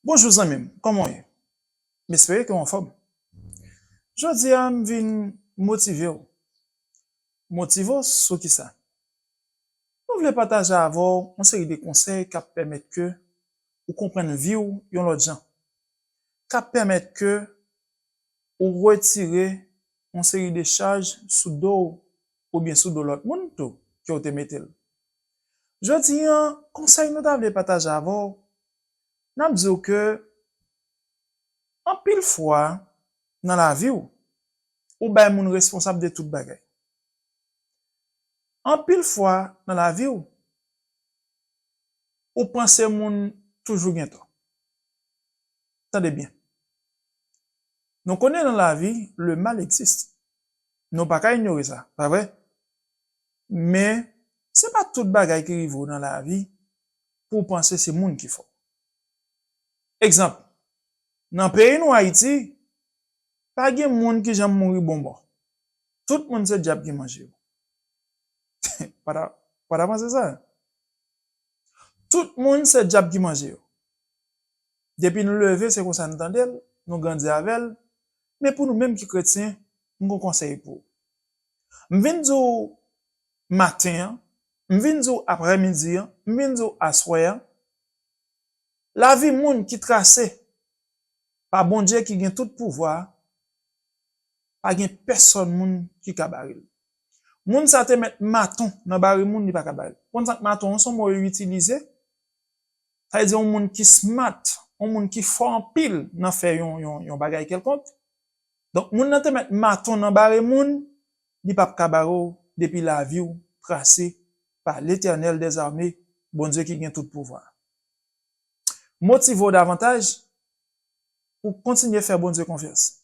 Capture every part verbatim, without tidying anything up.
Bonjou zanmi m, kòman w ye? M espere ke w anfòm. Jodi a, m vin motive w. Motive w sou kisa? Mwen vle pataje avè w yon seri de konsèy k ap pèmèt ke ou konprann vi w yon lòt jan, k ap pèmèt ke ou retire yon seri de chaj sou do w oubyen sou do lòt moun tou ke w te mete l. Jodi a, konsèy nou ta vle pataje avè w, n ap di w ke anpil fwa nan lavi w, ou bay moun responsab de tout bagay. Anpil fwa nan lavi w, ou panse moun toujou gen tò. Tande byen. Nou konnen nan lavi, le mal existe. Nou pa ka inyore sa, pa vre? Men, se pa tout bagay ki rive w nan lavi pou w panse se moun ki fè w. Egzanp, nan peyi nou Ayiti, pa gen moun ki janm mouri bonbon. Tout moun se dyab ki manje yo. Pa ta, pa ta panse sa? Tout moun se dyab ki manje yo. Depi nou leve, se konsa nou tande l, nou grandi avè l. Men pou nou menm ki kretyen, m gon konsèy pou ou. M vin di w maten an, m vin di w aprèmidi an, m vin di w aswè an, lavi moun ki trase pa Bondye ki gen tout pouvwa a, pa gen pèsòn moun ki ka bare l. Moun sa te mèt maton nan bare moun, li pa ka bare l. Konn sa k maton an, se yon mo yo itilize. Sa vle di yon moun ki smart, yon moun ki fò anpil nan fè yon, yon, yon bagay kèlkonk. Donk, moun nan te mèt maton nan bare moun, li p ap ka bare w depi lavi w trase pa Letènèl dèzame, Bondye ki gen tout pouvwa. Motive w davantaj pou w kontinye fè Bondye konfyans.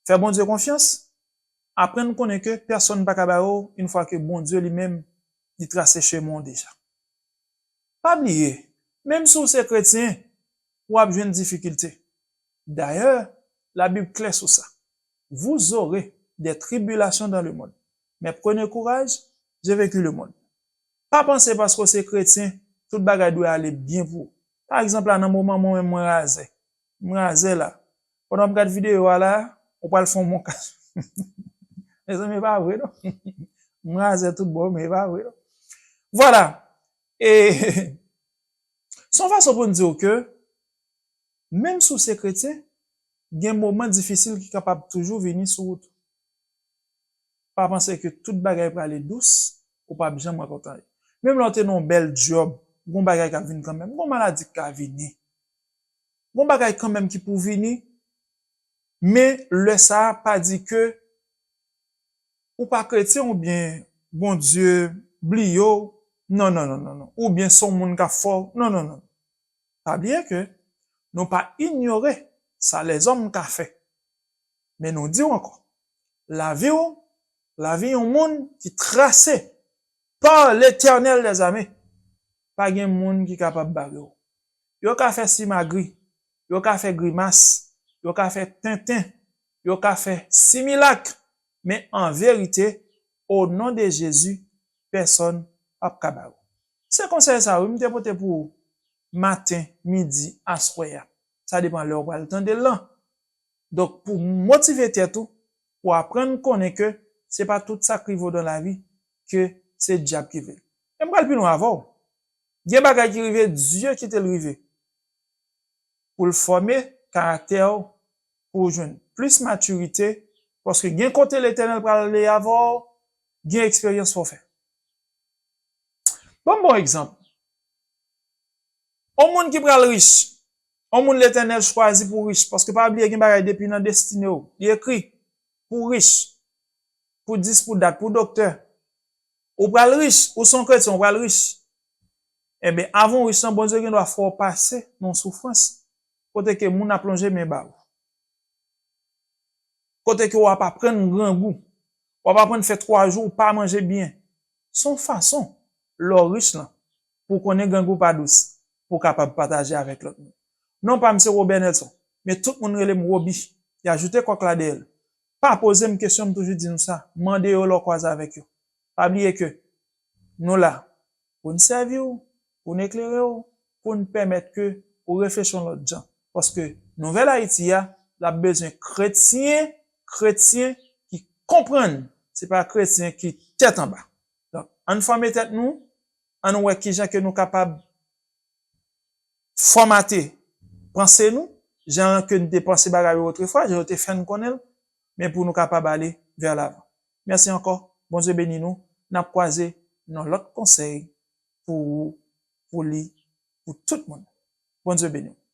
Fè Bondye konfyans, aprann konnen ke pèsonn pa ka bare w yon fwa ke Bondye li menm li trase chemen w deja. Pa bliye, menm si w se kretyen, w ap jwenn difikilte. Dayè, Labib klè sou sa. Vous aurez des tribulations dans le monde, mais prenez courage, j'ai vaincu le monde. Pa panse paske w se kretyen, tout bagay dwe ale byen pou ou. Pa egzanp la, nan moman mwen menm mwen razè. M razè la. Pandan w ap gad videyo a la, ou pral fè yon monkaj. Mezanmi, e pa vre non. M razè tout bò, men e pa vre non. Vwala. E se yon fason pou n di w ke, menm si w se kretyen, gen moman difisil ki kapab toujou vini sou wout ou. Pa panse ke tout bagay prale dous, ou p ap janm rakonte anyen. Menm lè w te nan yon bèl djòb, gon bagay k ap vin kanmenm, gon maladi k ka vini. Gon bagay kanmenm ki pou vini, men lè sa a pa di ke ou pa kretyen oubyen Bondye bliye w, non, non, non, non, non, oubyen se yon moun k ap fè w, non, non, non. Pa bliye ke nou pa inyore sa lèzòm ka fè. Men nou di w ankò, lavi w, lavi yon moun ki trase pa Letènèl dèzame, pa gen moun ki kapab bare w. Yo ka fè simagri, yo ka fè grimas, yo ka fè tenten, yo ka fè similak, men an verite, o non de Jezi, pèsonn p ap ka bare w. Se konsèy sa yo m te pote pou ou maten, midi, aswè a. Sa depann lè w pral tande l lan. Donk, pou motive tèt ou, pou aprann konnen ke se pa tout sa k rive w nan lavi ke se dyab ki vle l. E m pral pi lwen avè w. Gen bagay ki rive, Dye kite l rive. Pou l fòme karaktè w, pou w jwenn plis matirite, paske gen kote Letènèl pral ale avè w, gen eksperyans fò w fè. Ban m ba w egzanp. On moun ki pral rich, on moun Letènèl chwazi pou rich, paske pa bliye gen bagay depi nan destine w, li ekri pou rich, pou dis, pou dat, pou doktè. Ou pral rich, ou se yon kretyen, ou pral rich. Enben, avan w rich lan, Bondye gen dwa fè w pase nan yon soufrans, kote ke moun ap lonje men ba ou. Kote ke w ap aprann grangou. W ap aprann fè twa jou ou pa manje byen. Se yon fason, lè w rich lan, pou w konnen grangou pa dous, pou w kapab pataje avèk lòt moun. Non pa m se Robert Nelson, men tout moun rele m Roby. Y ajoute kòk la dèyè l. Pa poze m kesyon, m toujou di nou sa, mande yo lè w kwaze avèk yo. Pa bliye ke nou la pou n sèvi w, pou n eklere w, pou n pèmèt ke ou reflechi yon lòt jan. Paske nouvèl Ayiti a, l ap bezwen kretyen, kretyen ki konprann, se pa kretyen ki tèt anba. Donk, ann fòme tèt nou, ann wè kijan ke nou kapab fòmate panse nou, jan ke n te panse bagay yo otrefwa, jan yo te fè n konnen l, men pou nou kapab ale vè lavan. Mèsi ankò. Bondye beni nou. N ap kwaze nan lòt konsèy pou ou, pou li, pou tout moun. Bondye beni w.